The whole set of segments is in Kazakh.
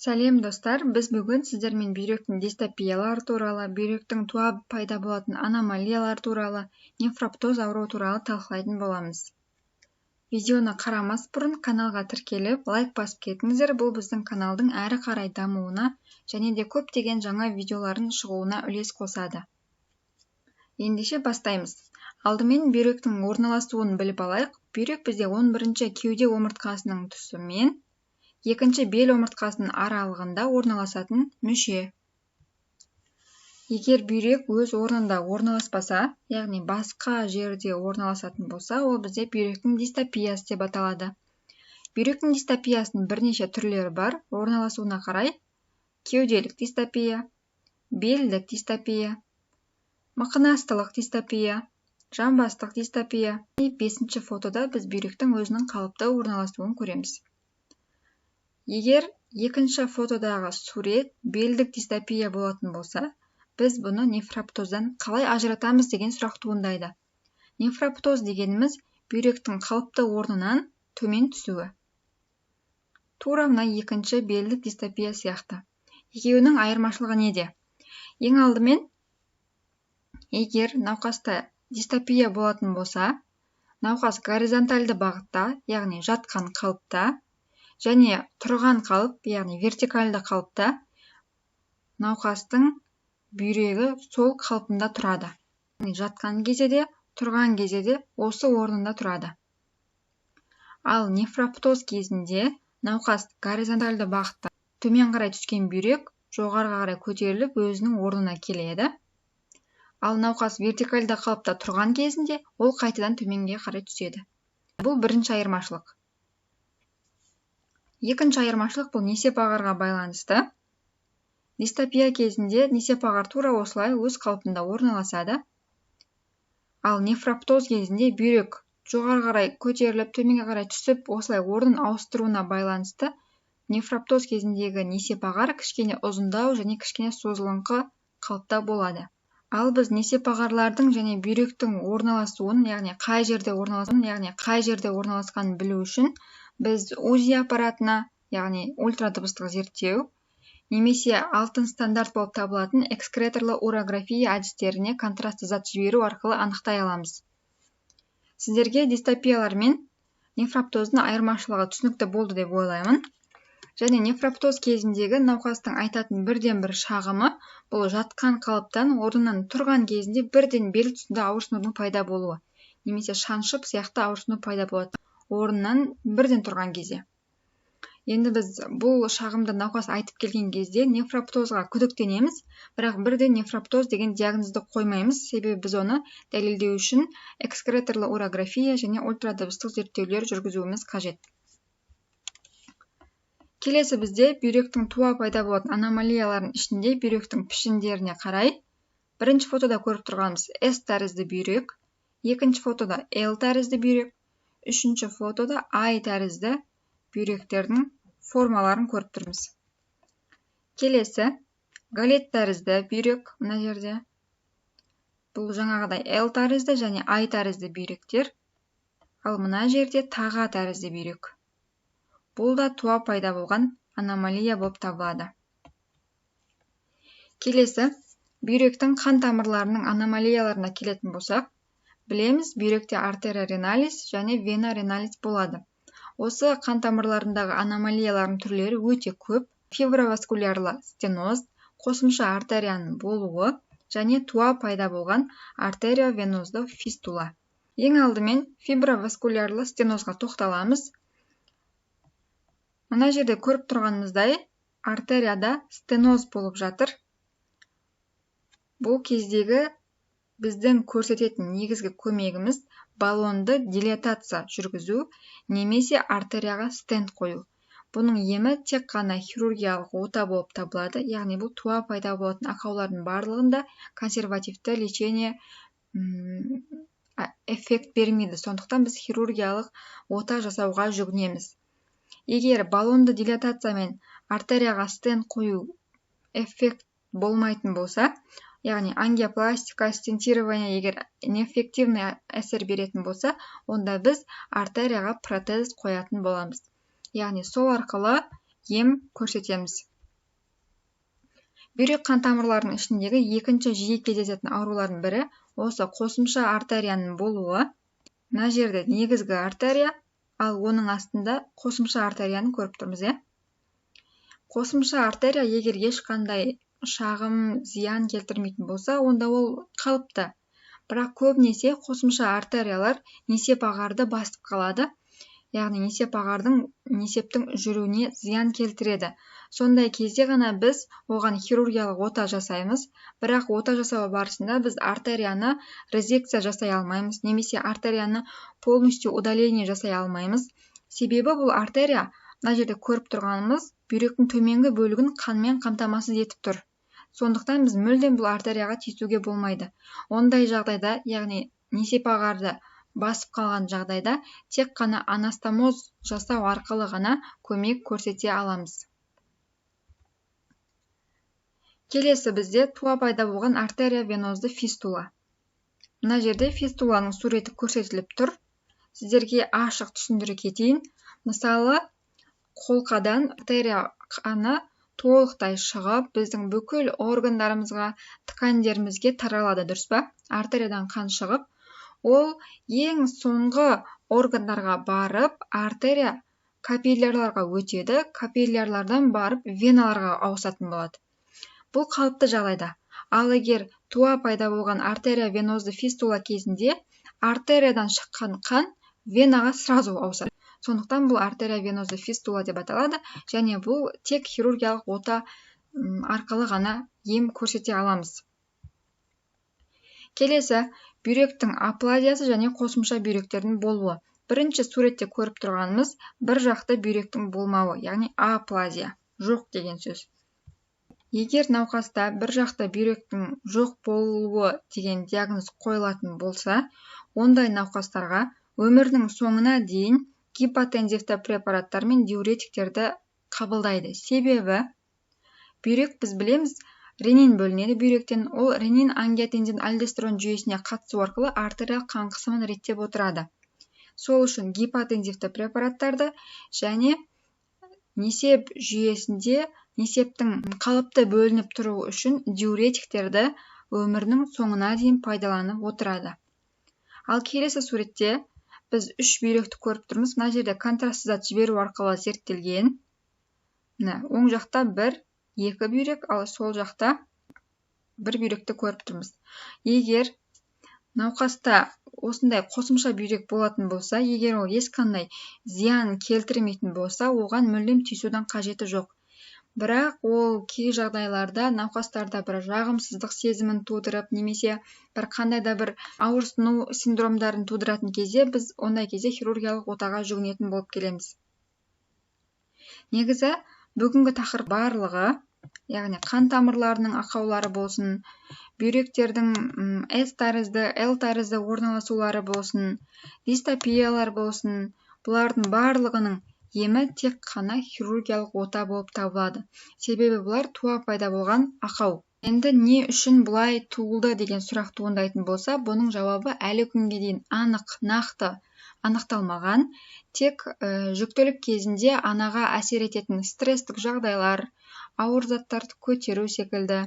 Сәлем, достар! Біз бүгін сіздермен бүйректің дистопиялары туралы, бүйректің туа пайда болатын аномалиялары туралы, нефроптоз ауруы туралы талқылайтын боламыз. Видеоны қарамас бұрын каналға тіркеліп, лайк басып кетіңіздер. Бұл біздің каналдың әрі қарай дамуына және де көптеген жаңа видеолардың шығуына үлес қосады. Ендеше бастаймыз. Алдымен бүйректің орналасуын біліп алайық. Бүйрек бізде 11-ші кеуде омыртқасының тұсымен екінші бел омыртқасының аралығында орналасатын мүше. Егер бүйрек өз орнында орналаспаса, яғни басқа жерде орналасатын болса, ол бізде бүйректің дистопиясы деп аталады. Бүйректің дистопиясының бірнеше түрлері бар. Орналасуына қарай: кеуделік дистопия, белдік дистопия, мықынастылық дистопия, жамбастық дистопия. Бесінші фотода біз бүйректің өзінің қалыпты орналасуын көреміз. Егер екінші фотодағы сурет белдік дистопия болатын болса, біз бұны нефроптоздан қалай ажыратамыз деген сұрақ туындайды. Нефроптоз дегеніміз – бүйректің қалыпты орнынан төмен түсуі, тура мына екінші белдік дистопия сияқты. Екеуінің айырмашылығы неде? Ең алдымен, егер науқаста дистопия болатын болса, науқас горизонтальды бағытта, яғни жатқан қалыпта, және тұрған қалып, яғни вертикальды қалыпта науқастың бүйрегі сол қалпында тұрады. Жатқан кезде де, тұрған кезде де осы орнында тұрады. Ал нефроптоз кезінде науқас горизонтальды бағытта төмен қарай түскен бүйрек жоғарыға қарай көтеріліп, өзінің орнына келеді. Ал науқас вертикальды қалыпта тұрған кезінде ол қайтадан төменге қарай түседі. Бұл бірінші айырмашылық. Екінші айырмашылық – бұл несепағарға байланысты. Дистопия кезінде несепағар тура осылай өз қалпында орналасады. Ал нефроптоз кезінде бүйрек жоғары қарай көтеріліп, төменге қарай түсіп, осылай орнын ауыстыруына байланысты нефроптоз кезіндегі несепағар кішкене ұзындау және кішкене созылыңқы қалыпта болады. Ал біз несепағарлардың және бүйректің орналасуын, яғни қай жерде орналасуын, яғни қай жерде орналасқанын білу үшін біз УЗИ аппаратына, яғни ультрадыбыстық зерттеу немесе алтын стандарт болып табылатын экскреторлы урография әдістеріне контрастты зат жіберу арқылы анықтай аламыз. Сіздерге дистопиялар мен нефроптоздың айырмашылығы түсінікті болды деп ойлаймын. Және нефроптоз кезіндегі науқастың айтатын бірден бір шағымы – бұл жатқан қалыптан орнынан тұрған кезінде бірден бел тұсында ауырсынудың пайда болуы немесе шаншып сияқты ауырсыну пайда болады орнынан бірден тұрған кезде. Енді біз бұл шағымды науқас айтып келген кезде нефроптозға күдіктенеміз, бірақ бірден нефроптоз деген диагнозды қоймаймыз, себебі біз оны дәлелдеу үшін экскреторлы урография және ультрадыбыстық зерттеулер жүргізуіміз қажет. Келесі бізде бүйректің туа пайда болатын аномалияларының ішінде бүйректің пішіндеріне қарай бірінші фотода көріп тұрғанымыз S тәрізді бүйрек, екінші фотода L тәрізді бүйрек, үшінші фотода Ай тәрізді бүйректердің формаларын көріп тұрмыз. Келесі галет тәрізді бүйрек мына жерде. Бұл жаңағыдай L тәрізді және Ай тәрізді бүйректер. Ал мына жерде таға тәрізді бүйрек. Бұл да туа пайда болған аномалия болып табылады. Келесі бүйректің қан тамырларының аномалияларына келетін болсақ, білеміз, бүйректе артерия реналис және вена реналис болады. Осы қан тамырларындағы аномалиялардың түрлері өте көп: фиброваскулярлы стеноз, қосымша артерияның болуы және туа пайда болған артериовенозды фистула. Ең алдымен фиброваскулярлы стенозға тоқталамыз. Мына жерде көріп тұрғанымыздай, артерияда стеноз болып жатыр. Бұл кездегі біздің көрсететін негізгі көмегіміз – баллонды дилатация жүргізу немесе артерияға стент қою. Бұның емі тек қана хирургиялық ота болып табылады, яғни бұл туа пайда болатын ақаулардың барлығында консервативті лечение эффект бермейді, сондықтан біз хирургиялық ота жасауға жүгінеміз. Егер баллонды дилатациямен артерияға стент қою эффект болмайтын болса, яғни ангиопластика, стентирование егер неэффективный әсер беретін болса, онда біз артерияға протез қоятын боламыз, яғни сол арқылы ем көрсетеміз. Бүйрек қан тамырларының ішіндегі екінші жиі кездесетін аурулардың бірі осы қосымша артерияның болуы. Мына жерде негізгі артерия, ал оның астында қосымша артерияны көріп тұрмыз, иә. Қосымша артерия егер ешқандай шағым, зиян келтірмейтін болса, онда ол қалыпты. Бірақ көбінесе қосымша артериялар несеп ағарды басып қалады, яғни несеп ағардың, несептің жүруіне зиян келтіреді. Сондай кезде ғана біз оған хирургиялық ота жасаймыз. Бірақ ота жасау барысында біз артерияны резекция жасай алмаймыз немесе артерияны полностью удаление жасай алмаймыз. Себебі бұл артерия, мына жерде көріп тұрғанымыз, бүйректің төменгі бөлігін қанмен қамтамасыз етіп тұр. Сондықтан біз мүлдем бұл артерияға тиісуге болмайды. Ондай жағдайда, яғни несеп ағарды басып қалған жағдайда, тек қана анастомоз жасау арқылы ғана көмек көрсете аламыз. Келесі бізде туа пайда болған артерия венозды фистула. Мына жерде фистуланың суреті көрсетіліп тұр. Сіздерге ашық түсіндіре кетейін. Мысалы, қолқадан артерия қаны толықтай шығып, біздің бүкіл органдарымызға, тканьдерімізге таралады, дұрыс па? Артериядан қан шығып, ол ең соңғы органдарға барып, артерия капиллярларға өтеді, капиллярлардан барып веналарға ауысатын болады. Бұл қалыпты жағдайда. Ал егер туа пайда болған артерия венозды фистула кезінде артериядан шыққан қан венаға сразу ауысады. Сондықтан бұл артерия венозды фистула деп аталады және бұл тек хирургиялық ота арқылы ғана ем көрсете аламыз. Келесі бүйректің аплазиясы және қосымша бүйректердің болуы. Бірінші суретте көріп тұрғанымыз бір жақты бүйректің болмауы, яғни аплазия, жоқ деген сөз. Егер науқаста бір жақты бүйректің жоқ болуы деген диагноз қойылатын болса, ондай науқастарға өмірінің соңына дейін гипотензивті препараттар мен диуретиктерді қабылдайды. Себебі бүйрек, біз білеміз, ренин бөлінеді бүйректен. Ол ренин ангиотензин альдостерон жүйесіне қатысу арқылы артериялық қан қысымын реттеп отырады. Сол үшін гипотензивті препараттарды және несеп жүйесінде несептің қалыпты бөлініп тұруы үшін диуретиктерді өмірінің соңына дейін пайдаланып отырады. Ал келесі суретте біз үш бүйректі көріп тұрмыз. Мына жерде контрастты зат жіберу арқылы зерттелген. Мына оң жақта бір, екі бүйрек, ал сол жақта бір бүйректі көріп тұрмыз. Егер науқаста осындай қосымша бүйрек болатын болса, егер ол ешқандай зиян келтірмейтін болса, оған мүлдем тиісудің қажеті жоқ. Бірақ ол кей жағдайларда науқастарда бір жағымсыздық сезімін тудырып, немесе бір қандай да бір ауырсыну синдромдарын тудыратын кезде, біз ондай кезде хирургиялық отаға жүгінетін болып келеміз. Негізі бүгінгі тақырып барлығы, яғни қан тамырларының ақаулары болсын, бүйректердің С тәрізді, Л тәрізді орналасулары болсын, дистопиялар болсын, бұлардың барлығының емі тек қана хирургиялық ота болып табылады. Себебі бұлар туа пайда болған ақау. Енді не үшін бұлай туылды деген сұрақ туындайтын болса, бұның жауабы әлі күнге дейін анық, нақты анықталмаған. Тек жүктілік кезінде анаға әсер ететін стресстік жағдайлар, ауыр заттарды көтеру секілді,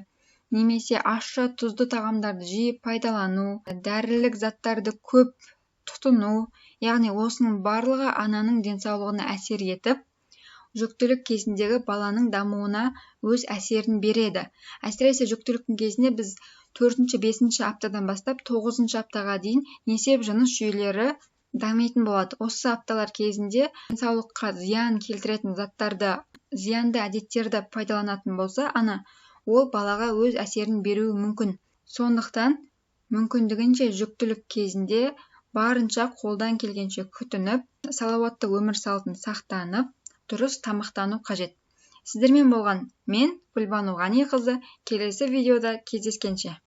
немесе ащы тұзды тағамдарды жиі пайдалану, дәрілік заттарды көп тұтыну, яғни осының барлығы ананың денсаулығына әсер етіп, жүктілік кезіндегі баланың дамуына өз әсерін береді. Әсіресе жүктіліктің кезінде біз 4-5 аптадан бастап 9 аптаға дейін несеп жыныс жүйелері дамитын болады. Осы апталар кезінде денсаулыққа зиян келтіретін заттарды, зиянды әдеттерді пайдаланатын болса, ана ол балаға өз әсерін беруі мүмкін. Сондықтан мүмкіндігінше жүктілік кезінде барынша қолдан келгенше күтініп, салауатты өмір салтын сақтанып, дұрыс тамақтану қажет. Сіздермен болған мен, Гүлбану Ғаниқызы, келесі видеода кездескенше.